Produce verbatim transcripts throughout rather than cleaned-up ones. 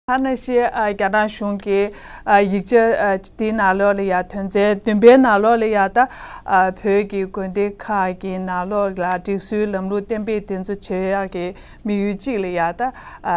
ད་ནང་བཞིན་ཨ་རྒྱ་ནག་གཞུང་གི་ཨ་ཡིག་ཆ་ཨ་དེའི་ནང་ལོགས་ལ་ཡ་དོན་ཚན་བདུན་པའི་ནང་ལོགས་ལ་ཡ་ད་ཨ་བོད་ཀྱི་དགོན་སྡེ་ཁག་གི་ནང་ལོགས་ལ་སྒྲིག་སྲོལ་ལམ་ལུགས་གཏན་འབེབས་དེ་ཚོ་བྱེད་ཡག་གི་དམིགས་ཡུལ་གཅིག་ལ་ཡ་ད་ཨ་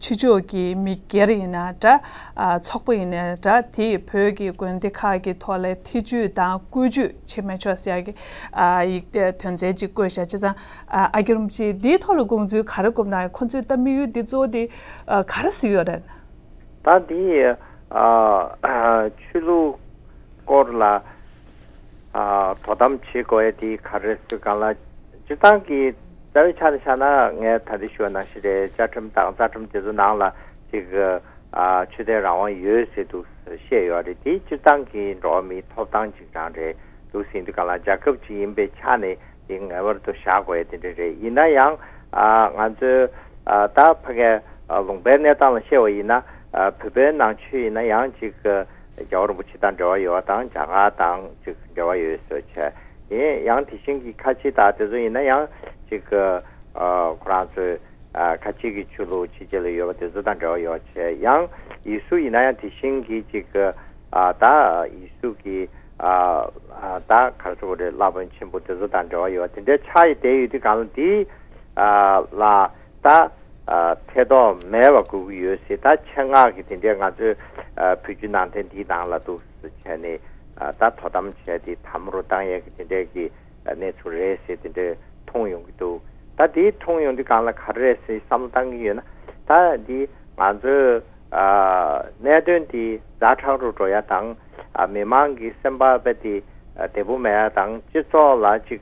ཕྱི་ཕྱོགས་ཀྱི་མི་སྒེར་ཡིན་ན་འདྲ། ཨ་ཚོགས་པ་ཡིན་ན་འདྲ། དེ་བོད་ཀྱི་དགོན་སྡེ་ཁག་གི་ཐོག་ལ་ཐེ་བྱུས་དང་བཀོལ་སྤྱོད་བྱེད་མི་ཆོག་ཟེར་ཡག་གི་ཨ་ཡིག་དོན་ཚན་གཅིག་བཀོད་བཞག་བྱས་ཙང་། ཨ་ཨ་རྒྱ་རིན་པོ་ཆེ་འདིའི་ཐོག་ལ་དགོངས་ཚུལ་ག་རེ་དགོངས་ན། ཁོ་ཚོས་ད་དམིགས་ཡུལ་འདི་གཙོ་བོ་དེ་ཨ་ག་རེ་གཟིགས་ཡོད་རེད། ད་འདི་ཨ་ཆོས་ལུགས་སྐོར་ལ་ཨ་དོ་དམ་བྱེད་དགོས་ཡ་དེ་ག་རེ་ཟེར་གང་ལ། སྤྱིར་བཏང་གི་རྩ་བའི་ཆ་ནས་བཞག་ན་ངས་ད་ལྟ་ཞུ་བ་ནང་བཞིན་རེད། བཅའ་ཁྲིམས་དང་རྩ་ཁྲིམས་དེ་ཚོ་ནང་ལ་ཅིག་ཨ་ཆོས་དད་རང་དབང་ཡོད་ཟེར་འདུག་བཤད་ཡོད་རེད། དེ་སྤྱིར་བཏང་གི་འགྲོ་བ་མིའི་ཐོབ་ཐང་ཅིག་རང་རེད་འདུག་ཟེར་དུས་གང་ལ། རྒྱལ་ཁབ་ཅིག་ཡིན་པའི་ཆ་ནས་དེ་ངེས་པར་དུ་བཞག་དགོས་ཡ་དེ་འདྲ་རེད། ཡིན་ན་ཡང་ཨ་ང་ཚོའི་ཨ་ད་ཕ་གའི་ཨ་ལུང་པའི་གནས་སྟངས་ལ་བཤད་པ་ཡིན་ན། ཨ་བོད་པའི་ནང་ཆོས་ཡིན་ན་ཡང་ཅིག་ཨ་རྒྱལ་བ་རིན་པོ་ཆེ་དང་འབྲེལ་བ་ཡོད་པ་དང་རྒྱ་གར་དང་ཅིག་འབྲེལ་བ་ཡོད་བཟོ་བྱས། དེ་ཡང་དེ་བཞིན་གྱི་ཁ་ཆེ་དག་དེ་ཚོ་ཡིན་ན་ཡང་ཅིག་ཨ་ཁོ་རང་ཚོའི་ཨ་ཁ་ཆེ་གི་ཆོས་ལུགས་ཕྱི་རྒྱལ་ལ་ཡོད་པ་དེ་ཚོ་དང་འབྲེལ་བ་ཡོད་བྱས། ཡང་ཡེ་ཤུ་ཡིན་ན་ཡང་དེ་བཞིན་གྱི་ཅིག་ཨ་ད་ཡེ་ཤུ་གི་ཨ་ཨ་ད་ག་རེ་ཟེར་དགོས་རེད། བླ་དཔོན་ཆེན་པོ་དེ་ཚོ་དང་འབྲེལ་བ་ཡོད་པ་དེ་འདྲའི་ཆགས་ཡི་བསྡད་ཡོད་དུས་གང་ལ། དེ་ཨ་ལ་ད་ཨ་ཐེ་གཏོགས་མེད་པ་དགོས་ཀྱི་ཡོད་ཟེར། ད་ཆེད་མངགས་ཀྱི་དེ་འདྲའི་ང་ཚོའི་ཨ་བོད་བརྒྱུད་ནང་བསྟན་འདིའི་ནང་ལ་འདུག་ཟེར་བྱས་ནས་ཨ་ད་དོ་དམ་བྱས་ཏེ་དམ་རུ་བཏང་ཡས་ཀྱི་དེ་འདྲའི་གི་གནས་ཚུལ་རེད་ཟེར་དེ་འདྲའི་མཐོང་ཡོང་གི་འདུག་ད་དེ་མཐོང་ཡོང་དུས་གང་ལ་ག་རེ་རེད་ཟེར་བསམ་བློ་བཏང་གི་ཡོད་ན། ད་འདི་ང་ཚོའི་ཨ་གནད་དོན་དེ་ཛ་དྲག་རུ་འགྲོ་ཡ་དང་། ཨ་མི་མང་གི་སེམས་པ་རྦད་དེ་ཨ་བདེ་པོ་མེད་ཡ་དང་། སྤྱི་ཚོགས་ལ་ཅིག་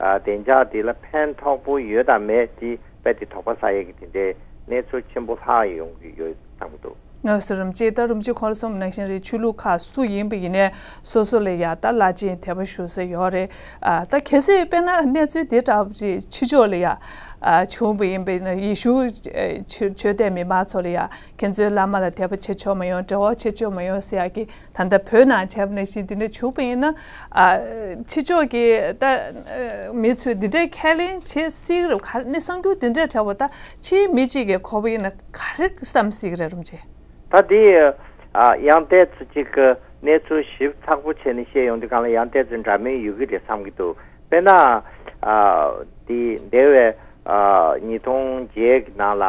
ཨ་བདེ་འཇགས་དེ་ལ་ཕན་ཐོགས་པོ་ཡོད་དང་མེད་དེ་རྦད་དེ་དོགས་པ་ཟ་ཡ་གི་དེ་འདྲའི་གནས་ཚུལ་ཆེན་པོ་ལྷག་ཡོང་གི་ཡོད་བསམ་གི་འདུག་ངོས་སུ་རིན་པོ་ཆེ། ད་རིན་པོ་ཆེ་ཁོང་གསུངས་ནང་བཞིན་རེད། ཆོས་ལུགས་ཁག་སུ་ཡིན་པ་ཡིན་ནའི་སོ་སོ་ལ་ཡ་ད་བླ་ཆེན་དད་པ་ཞུ་ས་ཡོད་རེད། ཨ་ད་གལ་སྲིད་དཔེར་ན་གནས་ཚུལ་དེ་འདྲ་བོ་ཅིག་ཕྱི་ཕྱོགས་ལ་ཡ་ཨ་བྱུང་བ་ཡིན་པ་ཡིན་ན། ཡེ་ཤུ་ཨ་ཆོས་ཆོས་དད་མི་མང་ཚོ་ལ་ཡ་ཁྱེད་ཚོའི་བླ་མ་ལ་དད་པ་བྱེད་ཆོག་མ་ཡོང་། འབྲེལ་བ་བྱེད་ཆོག་མ་ཡོང་ཟེར་ཡ་གི། ད་ལྟ་བོད་ནང་བྱས་པ་ནང་བཞིན་དེ་འདྲ་བྱུང་བ་ཡིན་ན། ཨ་ཕྱི་ཕྱོགས་ཀྱི་ད་ཨ་མི་ཚོས་འདི་འདྲའི་ཁས་ལེན་བྱེད་སྲིད་རེད། ག་རེ་ནི་གསར་འགྱུར་འདི་འདྲའི་འདྲ་བོ་ད་ཕྱིའི་མི་གཅིག་གིས་གོ་བ་ཡིན་ན་ག་རེ་བསམ་སྲིད་ཀྱི་རེད། རིན་པོ་ཆེ། ད་དེ་ཨ་ཡང་ཏོག་ཙམ་ཅིག་གི་གནས་ཚུལ་ཞིབ་ཚགས་པོ་བྱས་ནས་བཤད་ཡོང་དུས་གང་ལ་ཡང་ཏོག་ཙམ་འདྲ་མིན་ཡོད་ཀྱི་རེད་བསམ་གྱི་འདུག་དཔེར་ན་ཨ་དེ་འདས་པའི་ཨ་ཉིས་སྟོང་བརྒྱད་ཀྱི་ནང་ལ་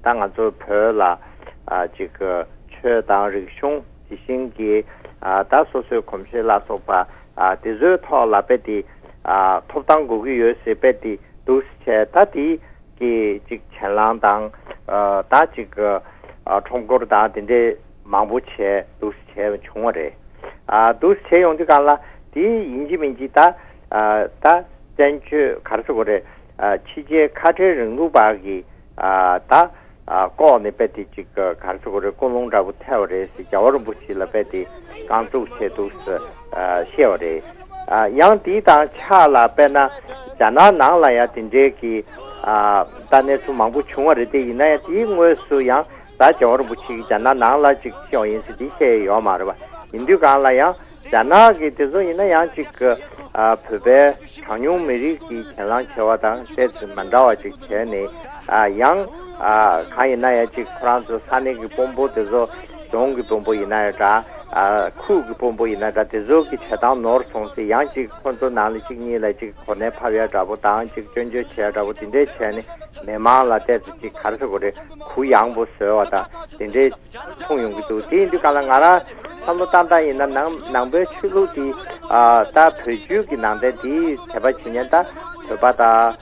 ད་ང་ཚོ་བོད་ལ་ཨ་ཅིག་གི་ཆོས་དང་རིག་གཞུང་དེ་བཞིན་གྱི་ཨ་ད་སོ་སོའི་གོམས་གཤིས་ལ་སོགས་པ་ཨ་དེ་ཚོའི་ཐོག་ལ་རྦད་དེ་ཨ་ཐོབ་ཐང་དགོས་ཀྱི་ཡོད་ཟེར་རྦད་དེ་འདུག་སེ་བྱས། ད་དེ་གི་ཅིག་གྱེན་ལངས་དང་ཨ་ད་ཅིག་ཨ་ཁྲོམ་སྐོར་དང་དེ་འདྲའི་མང་པོ་བྱས་འདུག་སེ་བྱས་བྱུང་བ་རེད། ཨ་འདུག་སེ་བྱས་ཡོང་དུས་གང་ལ་དེ་ཡིན་གཅིག་མིན་གཅིག་ད་ཨ་ད་བཙན་བྱོལ་ག་རེ་ཟེར་དགོས་རེད། ཨ་ཕྱི་རྒྱལ་ཁ་བྲལ་རིང་ལུགས་པ་གི་ཨ་ད་ཨ་ལྐོག་ནས་རྦད་དེ་ཅིག་ག་རེ་ཟེར་དགོས་རེད། ཀུན་སློང་འདྲ་པོ་ཐེབས་པ་རེད་ཟེར་རྒྱལ་བ་རིན་པོ་ཆེ་ལ་རྦད་དེ་རྐང་བཙུགས་བྱས་འདུག་སེ་ཨ་བཤད་པ་རེད། ཨ་ཡང་དེའི་དང་ཆ་ལ་དཔེར་ན་རྒྱ་ནག་ནང་ལ་ཡང་དེ་འདྲའི་གི་ཨ་ད་གནས་ཚུལ་མང་པོ་བྱུང་བ་རེད། དེ་ཡིན་ན་ཡང་དེའི་དངོས་སུ་ཡང་ད་རྒྱལ་བ་རིན་པོ་ཆེ་གིས་རྒྱ་ནག་ནང་ལ་ཅིག་ཤོག་ཡིན་ཟེར་དེ་བཤད་ཡོད་མ་རེད་པ། ཡིན་དུས་གང་ལ་ཡང་རྒྱ་ནག་གི་དེ་ཚོ་ཡིན་ན་ཡང་ཅིག་ཨ་བོད་པའི་གྲངས་ཉུང་མི་རིགས་ཀྱི་གྱེན་ལངས་བྱས་པ་དང་ཏོག་ཙམ་མ་འདྲ་བ་ཅིག་བྱས་ནས། ཨ་ཡང་ཨ་གང་ཡིན་ན་ཡང་ཅིག་ཁོ་རང་ཚོ་ས་གནས་ཀྱི་དཔོན་པོ་དེ་ཚོ་རྫོང་གི་དཔོན་པོ་ཡིན་ན་ཡང་འདྲ། ཨ་ཁུལ་གྱི་དཔོན་པོ་ཡིན་ན་འདྲ། དེ་ཚོ་གི་བྱེད་སྟངས་ནོར་སོང་ཟེར། ཡང་ཅིག་ཁོ་ཚོ་ནང་ལ་གཅིག་གཉིས་ལ་ཅིག་གོ་གནས་ཕབ་ཡ་འདྲ་པོ་དང་། ཅིག་སྐྱོན་བརྗོད་བྱེད་ཡ་འདྲ་པོ་དེ་འདྲས་བྱས་ནས་མི་མང་ལ་ཏོག་ཙམ་ཅིག་ག་རེ་ཟེར་དགོས་རེད། གུ་ཡངས་པོ་བཟོས་པ་དང་དེ་འདྲས་མཐོང་ཡོང་གི་འདུག་དེ་ཡིན་དུས་གང་ལ་ང་རང་བསམ་བློ་བཏང་སྟངས་ཡིན་ན། ནང་ནང་པའི་ཆོས་ལུགས་དེ་ཨ་ད་བོད་བརྒྱུད་ཀྱི་ནང་བསྟན་དེ་དད་པ་བྱེད་མཁན་ད་བོད་པ་དང་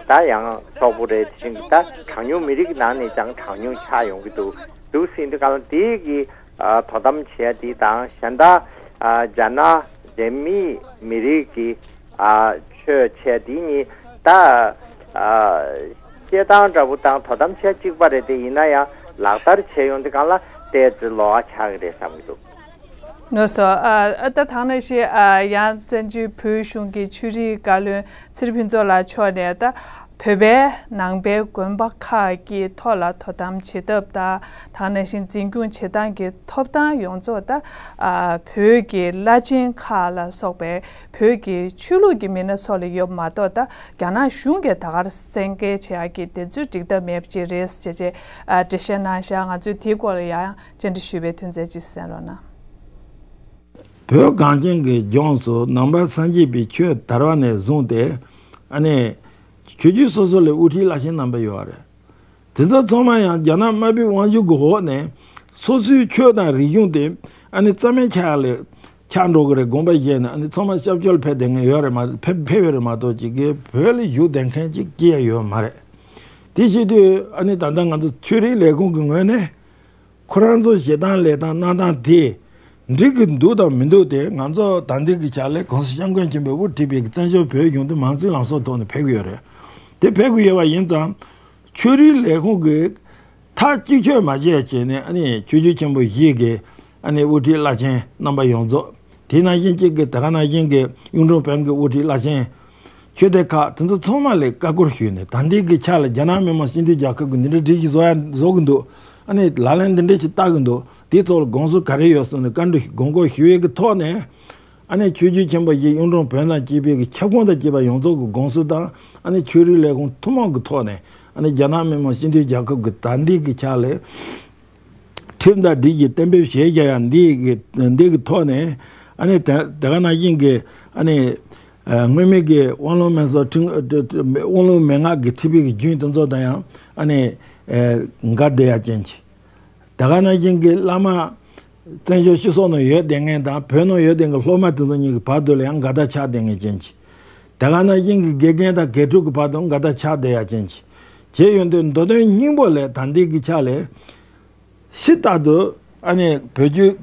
ད་ཡང་སོག་པོ་རེད། དེ་བཞིན་གྱི་ད་གྲངས་ཉུང་མི་རིགས་ཀྱི་ནང་ནས་ཀྱང་གྲངས་ཉུང་ཆགས་ཡོང་གི་འདུག་འདུག་ཟེར་དུས་གང་ལ་དེ་གི་ཨ་དོ་དམ་བྱས་དེ་དང་། གཞན་དག་ཨ་རྒྱ་ནག་འདྲ་མིན་མི་རིགས་ཀྱི་ཨ་ཆོས་བྱས་དེ་གཉིས་ད་ཨ་བཤད་སྟངས་འདྲ་པོ་དང་དོ་དམ་བྱས་གཅིག་པ་རེད། དེ་ཡིན་ན་ཡང་ལག་བསྟར་བྱས་ཡོང་དུས་གང་ལ་ཏོག་ཙམ་ལོགས་ཀ་ཆགས་ཀྱི་རེད་བསམ་གྱི་འདུག་ངོས་སུ་ཨ་ཨ་ད་ཐང་ནས་ཤེས། ཨ་ཡང་བཙན་བྱོལ་བོད་གཞུང་གི་ཆོས་རིག་བཀའ་བློན་ཚེ་རིང་ཕུན་ཚོགས་ལགས་མཆོག་ནས་ད་ བོད་པའི་ནང་པའི་དགོན་པ་ཁག་གི་ཐོག་ལ་དོ་དམ་བྱེད་ཐབས་དང་། དེ་ནང་བཞིན་འཛིན་སྐྱོང་བྱེད་སྟངས་ཀྱི་ཐོབ་ཐང་ཡོངས་རྫོགས་ད་ཨ་བོད་ཀྱི་བླ་ཆེན་ཁག་ལ་སོགས་པའི་བོད་ཀྱི་ཆོས་ལུགས་ཀྱི་མི་སྣ་ཚོ་ལ་ཡོད་མ་གཏོགས། ད་རྒྱ་ནག་གཞུང་གིས་ད་གར་བཙན་འགེལ་བྱེད་ཡག་གི་དེ་ཚོ་འགྲིག་ཐབས་མེད་པ་ཅིག་རེད་ཅེས་ཅེས་ཨ་འགྲེལ་བཤད་གནང་བཞག་ང་ཚོས་དེའི་སྐོར་ལ་ཡང་བཅར་འདྲི་ཞུས་པའི་དོན་ཚན་ཅིག་གསན་རོགས་གནང་། བོད་གངས་ཅན་གྱི་ལྗོངས་སུ་ནང་པ་སངས་རྒྱས་པའི་ཆོས་དར་བ་ནས་བཟུང་སྟེ། ཨ་ནི་ཆོས་བརྒྱུད་སོ་སོ་ལ་དབུ་ཁྲིད་བླ་ཆེན་རྣམ་པ་ཡོད་རེད། དེ་ཚོ་ཚང་མ་ཡང་རྒྱ་ནག་དམར་པོའི་དབང་སྒྱུར་གྱི་འོག་ནས་སོ་སོའི་ཆོས་དང་རིག་གཞུང་དེ་ཨ་ནི་རྩ་མེད་ཆགས་ལ་ཆགས་འགྲོ་གི་རེད། དགོངས་པ་བཞེས་ནས་ཨ་ནི་ཚང་མ་སྐྱབས་བཅོལ་ཕེབས་བསྡད་མཁན་ཡོད་རེད་མ་ཕེབས་ཕེབས་ཡོད་རེད་མ་གཏོགས། ཅིག་གིས་བོད་ལ་བཞུགས་བསྡད་མཁན་ཅིག་སྐྱེ་ཡ་ཡོད་མ་རེད། དེ་བྱེད་དུས་ཨ་ནི་ད་ལྟ་ང་ཚོ་ཆོས་རིག་ལས་ཁུངས་ཀྱི་ངོས་ནས། ཁོ་རང་ཚོ་བྱེད་སྟངས་ལས་སྟངས་གནང་སྟངས་དེ་འགྲིག་གི་འདུག་དང་མི་འདུག་དེ་ང་ཚོ་ད་ལྟའི་གི་ཆ་ལ་༸གོང་ས་༸སྐྱབས་མགོན་ཆེན་པོས་དབུ་ཁྲིད་པའི་བཙན་བྱོལ་བོད་གཞུང་དེ་མང་གཙོའི་ལམ་སྲོལ་ཐོག་ནས་ཕེབས་ཀྱི་ཡོད་རེད། དེ་ཕེབས་ཀྱི་ཡོད་པ་ཡིན་ཙང་། ཆོས་རིག་ལས་ཁུངས་ཀྱིས་ཐག་གཅིག་ཆོད་མ་བྱས་བྱས་ནས་ཨ་ནི་ཆོས་བརྒྱུད་ཆེན་པོ་བཞི་གི་ཨ་ནི་དབུ་ཁྲིད་བླ་ཆེན་རྣམ་པ་ཡོངས་རྫོགས། དེ་ནང་བཞིན་གཅིག་གི་དེ་ག་ནང་བཞིན་གྱི་གཡུང་དྲུང་བོན་གྱི་དབུ་ཁྲིད་བླ་ཆེན། ཆོས་སྡེ་ཁག་དེ་ཚོ་ཚང་མ་ལ་བཀའ་བཀོད་ཞུས་ནས། ད་ལྟའི་གི་ཆ་ལ་རྒྱ་ནག་མི་དམངས་སྤྱི་མཐུན་རྒྱལ་ཁབ་ཀྱིས་འདི་འདྲ་སྒྲིག་གཞི་བཟོ་ཡ་བཟོ་གི་འདུག་ཨ་ནི་ལག་ལེན་འདི་འདྲ་ཞིག་བསྟར་གི་འདུག་དེ་ཚོ་ལ་དགོངས་ཚུལ་ག་རེ་ཡོད་གསུངས་ནས་བཀའ་འདྲི་དགོངས་སྐོར་ཞུ་ཡས་ཀྱི་ཐོག་ནས། ཨ་ནི་ཆོས་བརྒྱུད་ཆེན་པོ་བཞི་གཡུང་དྲུང་བོན་དང་བཅས་པའི་གི་ཁྱབ་ཁོངས་དང་བཅས་པ་ཡོངས་རྫོགས་ཀྱི་དགོངས་ཚུལ་དང་། ཨ་ནི་ཆོས་རིག་ལས་ཁུངས་ཐུན་མོང་གི་ཐོག་ནས། ཨ་ནི་རྒྱ་ནག་མི་དམངས་སྤྱི་མཐུན་རྒྱལ་ཁབ་ཀྱི་ད་ལྟའི་གི་ཆ་ལ་ཁྲིམས་དང་སྒྲིག་གཞི་གཏན་འབེབས་བྱས་རྒྱ་ཡང་འདི་གི་འདི་གི་ཐོག་ནས། ཨ་ནི་དེ་དེ་ག་ནང་བཞིན་གྱི་ཨ་ནི་ཨ་སྔོན་མའི་གི་དབང་ལུང་མན་ངག་ཁྲིམས་དབང་ལུང་མན་ངག་གི་ཁྲིམས་པའི་གི་རྒྱུན་དེ་ཚོ་དང་ཡང་ཨ་ནི་ཨ་འགལ་བསྡད་ཡ་ཅན་གྱི། དེ་ག་ནང་བཞིན་གྱི་བླ་མ་བཙན་བྱོལ་སྤྱི་ཚོགས་ནང་ཡོད་བསྡད་མཁན་དང་བོད་ནང་ཡོད་བསྡད་མཁན་སློབ་མ་དེ་ཚོ་གཉིས་ཀྱི་བར་དུ་ལ་ཡང་འགལ་ཟླ་ཆགས་བསྡད་མཁན་ཅན་གྱི། དེ་ག་ནང་བཞིན་གྱི་དགེ་རྒན་དང་དགེ་ཕྲུག་གི་བར་དུ་འགལ་ཟླ་ཆགས་བསྡད་ཡ་ཅན་གྱི། བྱས་ཡོང་དུས་མདོ་དོན་སྙིང་པོ་ལས་ད་ལྟའི་གི་ཆ་ལས། ཕྱི་ལྟར་དུ་ཨ་ནི་བོད་བརྒྱུད་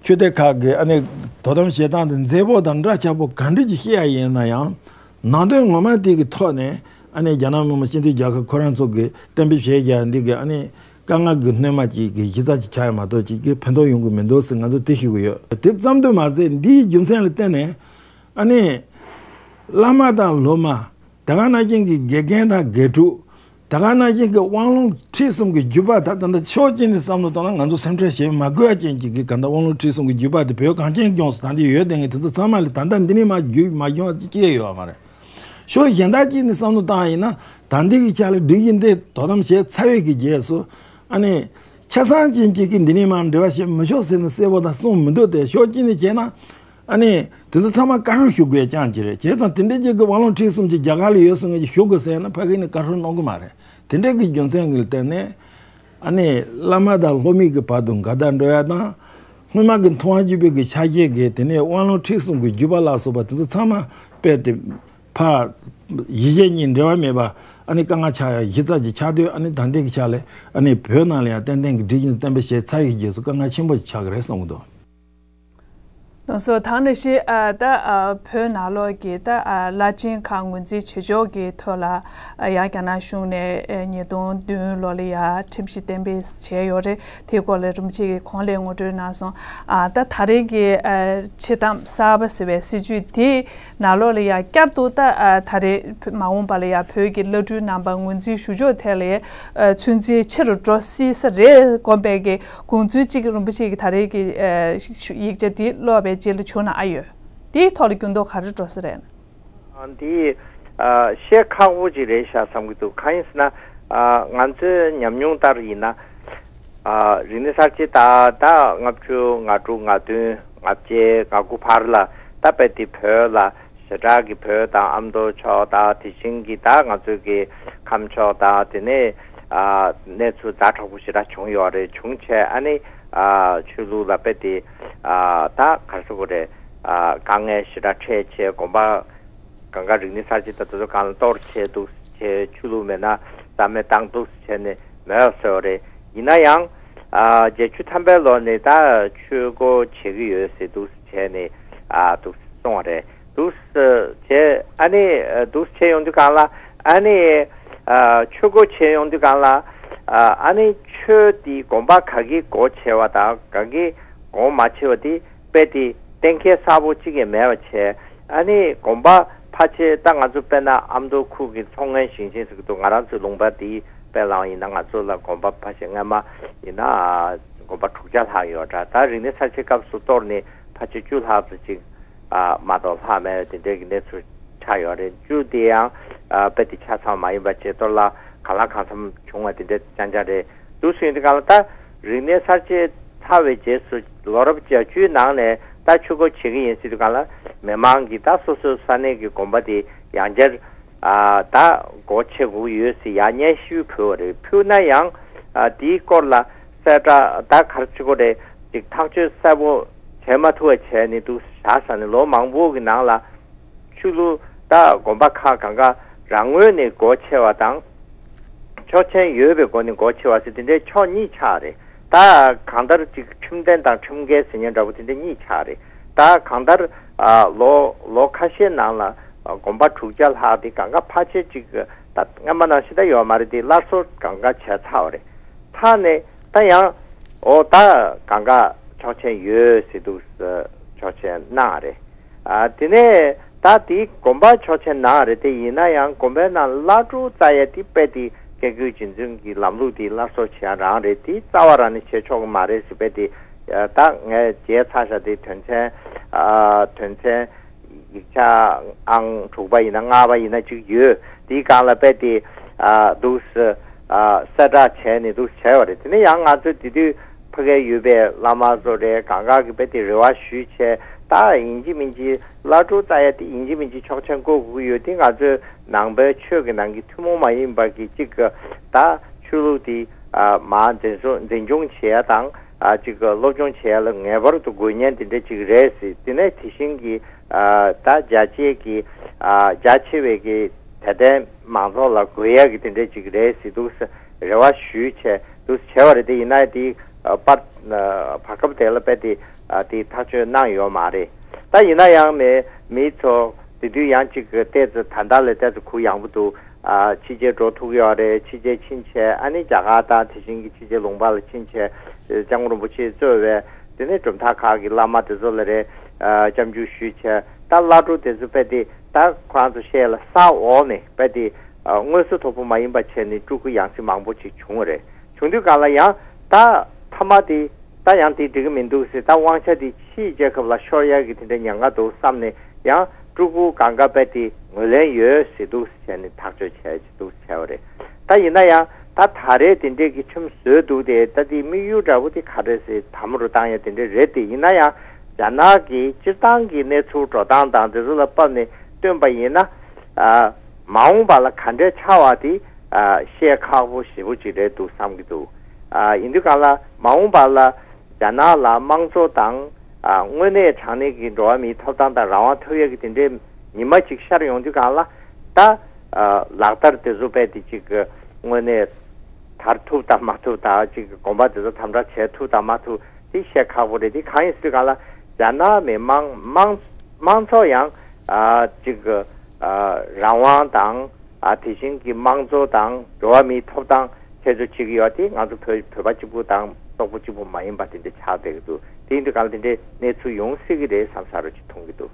ཆོས་སྡེ་ཁག་གི་ཨ་ནི་དོ་དམ་བྱེད་སྟངས་དེ་མཛེས་པོ་དང་འདྲ་ཆགས་པོ་ག་འདྲ་ཅིག་བཤད་ཡ་ཡིན་ན་ཡང་། ནང་དོན་ངོ་མ་དེ་གི་ཐོག་ནས་ཨ་ནི་རྒྱ་ནག་མི་དམངས་སྤྱི་མཐུན་རྒྱལ་ཁབ་ཁོ་རང་ཚོ་གི་གཏན་འབེབས་བྱས་རྒྱ་འདི་གི་ཨ་ནི་དཀའ་ངལ་གི་སྣོན་མ་ཅིག་གི་གཞི་རྩ་ཅིག་ཆགས་ཡ་མ་གཏོགས་ཅིག་གི་ཕན་ཐོགས་ཡོང་གི་མི་འདུག་ཟེར་ང་ཚོ་དེ་ཤེས་ཀྱི་ཡོད། དེ་ཙམ་དུ་མ་ཟད་འདིའི་རྒྱུ་མཚན་ལ་བརྟེན་ནས་ཨ་ནི་བླ་མ་དང་སློབ་མ། དེ་ག་ནང་བཞིན་གྱི་དགེ་རྒན་དང་དགེ་ཕྲུག་དེ་ག་ནང་བཞིན་གྱི་དབང་ལུང་ཁྲིད་གསུམ་གྱི་བརྒྱུད་པ་དག་ད་ལྟ་ཕྱོགས་གཅིག་ནས་བསམ་བློ་བཏང་ན་ང་ཚོ་སེམས་ཁྲལ་བྱེད་མ་དགོས་པ་ཅན་གྱི་གི་ག་ད་དབང་ལུང་ཁྲིད་གསུམ་གྱི་བརྒྱུད་པ་དེ་བོད་གངས་ཅན་ལྗོངས་སུ་ད་ལྟ་ཡོད་བསྡད་མཁན་དེ་ཚོ་ཚང་མ་ལ་ད་ལྟ་འདི་ནས་མར་བརྒྱུད་མ་བྱུང་བ་སྐྱེས་ཡོད་མ་རེད། ཕྱོགས་གཞན་དག་ཅིག་ནས་བསམ་བློ་བཏང་བ་ཡིན་ན་ད་ལྟའི་གི་ཆ་ལ་སྒྲིག་གཞི་འདི་དོ་དམ་བྱས་ཚར་བའི་གི་རྗེས་སུ་ཨ་ནི་ཆ་ཚང་ཅན་གྱི་གི་འདི་ནས་མར་འབྲེལ་བ་བྱེད་མི་ཆོག་ཟེར་ནས་གསལ་པོ་དང་གསུངས་མི་འདུག་སྟེ། ཕྱོགས་གཅིག་ནས་བྱས་ན། ཨ་ནི་དེ་ཚོ་ཚང་མ་བཀའ་འཁྲོལ་ཞུ་དགོས་ཀྱང་ཅི་རེད། བྱས་ཙང་དེ་འདྲའི་ཅིག་གི་དབང་ལུང་ཁྲིད་གསུམ་གྱི་རྒྱ་གར་ལ་ཡོད་སོང་ངེས་ཀྱི་ཞུ་དགོས་ཟེར་ན་ཕ་གི་ནས་བཀའ་འཁྲོལ་གནང་གི་མ་རེད། དེ་འདྲའི་གི་རྒྱུ་མཚན་གྱི་བརྟེན་ནས་ཨ་ནི་བླ་མ་དང་སློབ་མའི་གི་བར་དུ་འགལ་ཟླ་འགྲོ་ཡ་དང་། སྔོན་མ་གི་མཐོང་བ་བརྒྱུད་པའི་གི་ཆ་ཤས་ཀྱི་དེ་ནས་དབང་ལུང་ཁྲིད་གསུམ་གྱི་བརྒྱུད་པ་ལ་སོགས་པ་དེ་ཚོ་ཚང་མ་སྤེལ་ཏེ་ཕར་གཞི་གཞན་གཉིས་འབྲེལ་བ་མེད་པ་ཨ་ནི་དཀའ་ངལ་ཆགས་ཡ་གཞི་རྩ་ཅིག་ཆགས་དུས། ཨ་ནི་ད་ལྟའི་གི་ཆ་ལས་ཨ་ནི་བོད་ནང་ལ་ཡང་ཏན་ཏན་གྱི་སྒྲིག་གཞི་གཏན་འབེབས་བྱས་ཚར་བའི་རྗེས་སུ་དཀའ་ངལ་ཆེན་པོ་ཞིག་ཆགས་ཀྱི་རེད་བསམ་གྱི་འདུག་ལགས་སོ། ད་ནང་བཞིན་ཨ་ད་ཨ་བོད་ནང་ལོགས་ཀྱི་ད་ཨ་བླ་ཆེན་ཁག་ངོས་འཛིན་བྱེད་ཕྱོགས་ཀྱི་ཐོག་ལ་ཨ་ཡང་རྒྱ་ནག་གཞུང་ནས་ཨ་ཉིས་སྟོང་བདུན་ལོ་ལ་ཡ་ཁྲིམས་གཞི་གཏན་འབེབས་བྱས་ཡོད་རེད། དེའི་སྐོར་ལ་རིན་པོ་ཆེ་གིས་གོང་ལ་ངོ་སྤྲོད་གནང་སོང་། ཨ་ད་ད་རེས་ཀྱི་ཨ་ཆིག་ཐམ་གསར་པ་ཟེར་བའི་སྲིད་བྱུས་དེ་ནང་ལོགས་ལ་ཡ་བསྐྱར་དུ་ད་ཨ་ད་རེས་མ་འོངས་པ་ལ་ཡ་བོད་ཀྱི་བླ་སྤྲུལ་རྣམ་པ་ངོས་འཛིན་ཞུ་ཕྱོགས་ཐད་ལ་ཨ་ཚོད་འཛིན་ཆེ་རུ་འགྲོ་སྲིད་ས་རེད་དགོངས་པའི་གི་དགོངས་ཚུལ་གཅིག་རིན་པོ་ཆེ་གིས་ད་རེས་ཀྱི་ཨ་ཡིག་ཆ་འདི་ཀློག་པའི་རྗེས་ལ་བྱུང་ན་ཨ་ཡོད། དེའི་ཐོག་ལ་འགྱུར་ལྡོག་ག་རེ་འགྲོ་ས་རེད། ཨ་འདི་ཨ་བཤད་ཁག་པོ་ཅིག་རེད་ཤག་བསམ་གྱི་འདུག་གང་ཡིན་ཟེར་ན། ཨ་ང་ཚོའི་ཉམས་མྱོང་ལྟར་ཡིན་ན། ཨ་རིག་གནས་གསར་བརྗེ་ད་ད་ལྔ་བཅུ་ང་དྲུག་ང་བདུན་ང་བརྒྱད་ང་དགུ་བར་ལ་ད་རྦད་དེ་བོད་ལ་ཞེ་དྲག་གི་བོད་དང་ཨ་མདོ་ཕྱོགས་དང་དེ་བཞིན་གྱི་ད་ང་ཚོའི་གི་ཁམས་ཕྱོགས་དང་དེ་ནས་ཨ་གནས་ཚུལ་ཛ་དྲག་པོ་ཞེ་དྲག་བྱུང་ཡོད་རེད། བྱུང་བྱས་ཨ་ནི་ཨ་ཆོས་ལུགས་ལ་རྦད་དེ་ཨ་ད་ག་རེ་ཟེར་དགོས་རེད། ཨ་དཀའ་ངལ་ཞེ་དྲག་འཕྲད་བྱས་དགོན་པ་གང་ག་རིག་གནས་གསར་བརྗེ་ད་དེ་ཚོ་གང་ལ་གཏོར་བྱས་འདུག་བྱས། ཆོས་ལུགས་མེད་ན་རྩ་མེད་བཏང་འདུག་བྱས་ནས་མེད་པ་བཟོས་པ་རེད། ཡིན་ན་ཡང་ཨ་བརྒྱད་ཅུ་ཐམ་པའི་ལོ་ནས་ད་ཆོས་སྒོ་ཕྱེ་གི་ཡོད་ཟེར་འདུག་བྱས་ནས་ཨ་འདུག་གསུངས་པ་རེད། འདུག་བྱས་ཨ་ནི་འདུག་བྱས་ཡོང་དུས་གང་ལ་ཨ་ནི་ཨ་ཆོས་སྒོ་ཕྱེ་ཡོང་དུས་གང་ལ་ཨ་ཨ་ནི་ཆོས་འདི་དགོན་པ་ག་གི་སྒོ་ཕྱེ་བ་དང་ག་གི་སྒོ་མ་ཕྱེ་བ་འདི་དཔེ་དེ་གཏན་འཁེལ་གསལ་པོ་གཅིག་ཀྱང་མེད་པ་བྱས། ཨ་ནི་དགོན་པ་ ཕལ་ཆེར་ད་ང་ཚོ་དཔེར་ན་ཨ་མདོ་ཁུལ་གྱི་མཚོ་སྔོན་ཞིང་ཆེན་ཟེར་གྱི་འདུག་ང་རང་ཚོའི་ལུང་པ་འདིའི་དཔེ་བླངས་ཡིན་ན། ང་ཚོ་ལ་དགོན་པ་ཕལ་ཆེར་སྔ་མ་ཡིན་ན་དགོན་པ་དྲུག་བརྒྱ་ལྷག་ཡོད་འདྲ། ད་རིག་གནས་གསར་བརྗེའི་སྐབས་སུ་གཏོར་ནས་ཕལ་ཆེར་བཅུ་ལྷག་ཙམ་ཅིག་ཨ་མ་གཏོགས་ལྷག་མེད་དེ་འདྲའི་གི་གནས་ཚུལ་ཆགས་ཡོད་རེད། བཅུ་དེ་ཡང་ཨ་དཔེ་དེ་ཆ་ཚང་མ་ཡིན་པ་བྱས། གཏོར་བརླག་གང་ལ་གང་འཚམ་བྱུང་བ་དེ་འདྲ་རྐྱང་རྐྱང་རེད། འདུག་སེ་ཡིན་དུས་སྒང་ལ། ད་རིག་གནས་གསར་བརྗེ་ཚར་བའི་རྗེས་སུ་ལོ་རབས་བརྒྱད་ཅུའི་ནང་ནས་ད་ཆུ་འགོ་བྱེད་ཀྱི་ཡིན་ཟེར་དུས་སྒང་ལ། མི་མང་གིས་ད་སོ་སོའི་ས་གནས་ཀྱི་དགོན་པ་དེ་ཡང་བསྐྱར་ཨ་ད་སྒོ་ཕྱེ་དགོས་ཀྱི་ཡོད་ཟེར་ཡར་སྙན་ཞུ་ཕུལ་བ་རེད། ཕུལ་ན་ཡང་ཨ་དེའི་སྐོར་ལ་གསལ་བསྒྲགས་ད་ག་རེ་བྱེད་དགོས་རེད། ཅིག་ཐག་གཅོད་གསལ་པོ་བྱེད་མ་ཐུབ་པ་བྱས་ནས་འདུག་བཞག་ས་ནས་ལོ་མང་པོ་གི་ནང་ལ། ཆོས་ལུགས་ད་དགོན་པ་ཁག་གང་ག་རང་ངོས་ནས་སྒོ་ཕྱེ་བ་དང་། ཆོག་མཆན་ཡོད་པའི་སྒོ་ནས་སྒོ་ཕྱེ་བ་ཟེར་དེ་འདྲའི་ཕྱོགས་གཉིས་ཆགས་རེད། ད་གང་ལྟར་ཅིག་ཁྲིམས་མཐུན་དང་ཁྲིམས་འགལ་ཟེར་མཁན་འདྲ་པོ་དེ་འདྲ་གཉིས་ཆགས་རེད། ད་གང་ལྟར་ཨ་ལོ་ལོ་ཁ་ཤས་ནང་ལ་དགོན་པ་དྲུག་བརྒྱ་ལྷག་དེ་གང་ག་ཕལ་ཆེར་ཅིག་ད་སྔ་མ་ནང་བཞིན་ད་ཡོད་མ་རེད། དེ་སླར་གསོ་གང་ག་བྱས་ཚར་བ་རེད། ཚར་ནས་ད་ཡང་འོ་ད་གང་ག་ཆོག་མཆན་ཡོད་ཟེར་འདུག་ཆོག་མཆན་གནང་རེད། ཨ་དེ་ནས་ད་དེའི་དགོན་པ་ཆོག་མཆན་གནང་རེད། དེ་ཡིན་ན་ཡང་དགོན་པའི་ནང་བླ་སྤྲུལ་རྩ་ཡ་དེ་དཔེ་དེ་སྐད་སྒྱུར་རྗེ་བཙུན་གྱི་ལམ་ལུགས་དེ་སླར་གསོ་བྱེད་ཡ་རང་རེད། དེ་རྩ་བ་རང་ནས་བྱེད་ཆོག་གི་མ་རེད་ཟེར། དཔེ་དེ་ཨ་ད་ངས་མཇལ་ཚར་ཤག་དེ་དོན་ཚན་ཨ་དོན་ཚན་ཡིག་ཆ་ཨང་དྲུག་པ་ཡིན་ན་ལྔ་པ་ཡིན་ན་ཅིག་ཡོད། དེའི་སྒང་ལ་དཔེ་དེ་ཨ་འདུག་སེ་ཨ་གསལ་བསྒྲགས་བྱས་ནས་འདུག་སེ་བྱས་པ་རེད། དེ་ནས་ཡང་ང་ཚོས་དེ་དུས་ཕ་གིར་ཡོད་པའི་བླ་མ་ཚོ་རེད། གང་ག་གིས་དཔེ་དེ་རེ་བ་ཞུས་བྱས། ད་ཡིན་གཅིག་མིན་གཅིག་བླ་སྤྲུལ་རྩ་ཡ་དེ་ཡིན་གཅིག་མིན་གཅིག་ཆོག་མཆན་བཀོད་དགོས་ཀྱི་ཡོད། དེ་ང་ཚོའི་ནང་པའི་ཆོས་ཀྱི་ནང་གི་ཐུན་མོང་མ་ཡིན་པ་གི་ཅིག་གི་ད་ཆོས་ལུགས་དེ་ཨ་མར་འཛིན་བཟུང་འཛིན་སྐྱོང་བྱེད་ཡ་དང་། ཨ་ཅིག་གི་སློབ་སྦྱོང་བྱེད་ཡ་ལ་ངེས་པར་དུ་དགོས་མཁན་དེ་འདྲ་ཅིག་རེད་ཟེར། དེ་ནས་དེ་བཞིན་གྱི་ཨ་ད་རྒྱ་ཆེ་གི་ཨ་རྒྱ་ཆེ་བའི་གི་དད་ལྡན་མང་ཚོགས་ལ་དགོས་ཡ་གི་དེ་འདྲ་ཅིག་རེད་ཟེར་འདུག་སེ་རེ་བ་ཞུས་བྱས་འདུག་སེ་བྱས་པ་རེད། དེ་ཡིན་ན་དེ་ཨ་བར་ཨ་བར་སྐབས་དེ་ལ་དཔེ་དེ་ཨ་དེ་ཐག་གཅོད་གནང་ཡོད་མ་རེད། ད་ཡིན་ན་ཡང་མི་མི་ཚོ་དེ་དུས་ཡང་ཅིག་གི་ཏོག་ཙམ་ད་ལྟ་ལས་ཏོག་ཙམ་གུ་ཡངས་པོ་འདུག་ཨ་ཕྱི་རྒྱལ་འགྲོ་ཐུབ་ཡོད་རེད། ཕྱི་རྒྱལ་ཕྱིན་བྱས། ཨ་ནི་རྒྱ་གར་དང་དེ་བཞིན་གྱི་ཕྱི་རྒྱལ་ལུང་པ་ལ་ཕྱིན་བྱས། སྐྱབས་མགོན་རིན་པོ་ཆེས་གཙོས་པའི་དེ་ནས་གྲུབ་མཐའ་ཁག་གི་བླ་མ་དེ་ཚོ་ལ་རེད། ཨ་སྐྱབས་འཇུག་ཞུས་བྱས། ད་བླ་སྤྲུལ་དེ་ཚོ་དཔེ་དེ་ད་ཁོ་རང་ཚོ་བཤད་ལ་ས་འོག་ནས་དཔེ་དེ་ཨ་དངོས་སུ་དོ་པོ་མ་ཡིན་པ་བྱས་ནས་སྤྲུལ་སྐུ་ཡང་སྲིད་མང་པོ་ཅིག་བྱུང་བ་རེད། བྱུང་དུས་སྒང་ལ་ཡང་ད་མཐའ་མ་དེ་ད་ཡང་དེ་འགྲིག་གི་མི་འདུག་ཟེར། ད་དབང་ཆ་དེ་ཕྱིའི་རྒྱལ་ཁབ་ལ་ཤོར་ཡག་གི་དེ་འདྲའི་ཉེན་ཁ་འདུག་བསམ་ནས། ཡང་སྤྲུལ་སྐུ་གང་ག་དཔེ་དེ་ངོས་ལེན་ཡོད་ཟེར་འདུག་ཟེར་བྱས་ནས་ཐག་གཅོད་བྱས་ཅིག་འདུག་བྱས་པ་རེད། ད་ཡིན་ན་ཡང་ད་ད་རེས་དེ་འདྲའི་གི་ཁྲིམས་བཟོས་འདུག་སྟེ། ད་དེའི་དམིགས་ཡུལ་འདྲ་པོ་དེ་ག་རེ་ཟེར། དམ་རུ་བཏང་ཡ་དེ་འདྲ་རེད་དེ། ཡིན་ན་ཡང་རྒྱ་ནག་གི་སྤྱིར་བཏང་གི་གནས་ཚུལ་འགྲོ་སྟངས་དང་དེ་ཚོ་ལ་དཔག་ནས་སྟོན་པ་ཡིན་ན། ཨ་མ་འོངས་པ་ལ་ག་འདྲས་ཆགས་པ་དེ་ཨ་བཤད་ཁག་པོ་ཞེ་པོ་ཅིག་རེད་འདུག་བསམ་གྱི་འདུག་ཨ་ཡིན་དུས་སྒང་ལ་མ་འོངས་པ་ལ་རྒྱ་ནག་ལ་དམངས་གཙོ་དང་ཨ་དངོས་གནས་དྲང་གནས་ཀྱི་འགྲོ་བ་མིའི་ཐོབ་ཐང་དང་རང་དབང་ཐོབ་ཡག་གི་དེ་འདྲའི་ཉི་མ་ཅིག་ཤར་ཡོང་དུས་སྒང་ལ། ད་ཨ་ལག་བསྟར་དེ་ཚོ་དཔེ་དེ་ཅིག་དངོས་གནས་དར་ཐུབ་དང་མ་ཐུབ་དང་། ཅིག་དགོན་པ་དེ་ཚོ་དམ་དྲག་བྱེད་ཐུབ་དང་མ་ཐུབ་དེ་བཤད་ཁག་པོ་རེད། དེ་གང་ཡིན་ཟེར་དུས་སྒང་ལ་རྒྱ་ནག་མི་དམངས་དམངས་དམངས་གཙོ་ཡང་ཨ་ཅིག་ཨ་རང་དབང་དང་། ཨ་དེ་བཞིན་གྱི་དམངས་གཙོ་དང་འགྲོ་བ་མིའི་ཐོབ་ཐང་ཁྱད་གསོད་བྱེད་ཀྱི་ཡོད་དེ། ང་ཚོ་བོད་བོད་པ་གཅིག་པུ་དང་སོག་པོ་གཅིག་པུ་མ་ཡིན་པ་དེ་འདྲ་ཆགས་བསྡད་ཀྱི་འདུག་དེ་ཡིན་དུས་སྒང་ལ་དེ་འདྲའི་གནས་ཚུལ་ཡོང་སྲིད་ཀྱི་རེད་བསམ་ས་རུ་ཅིག་མཐོང་གི་འདུག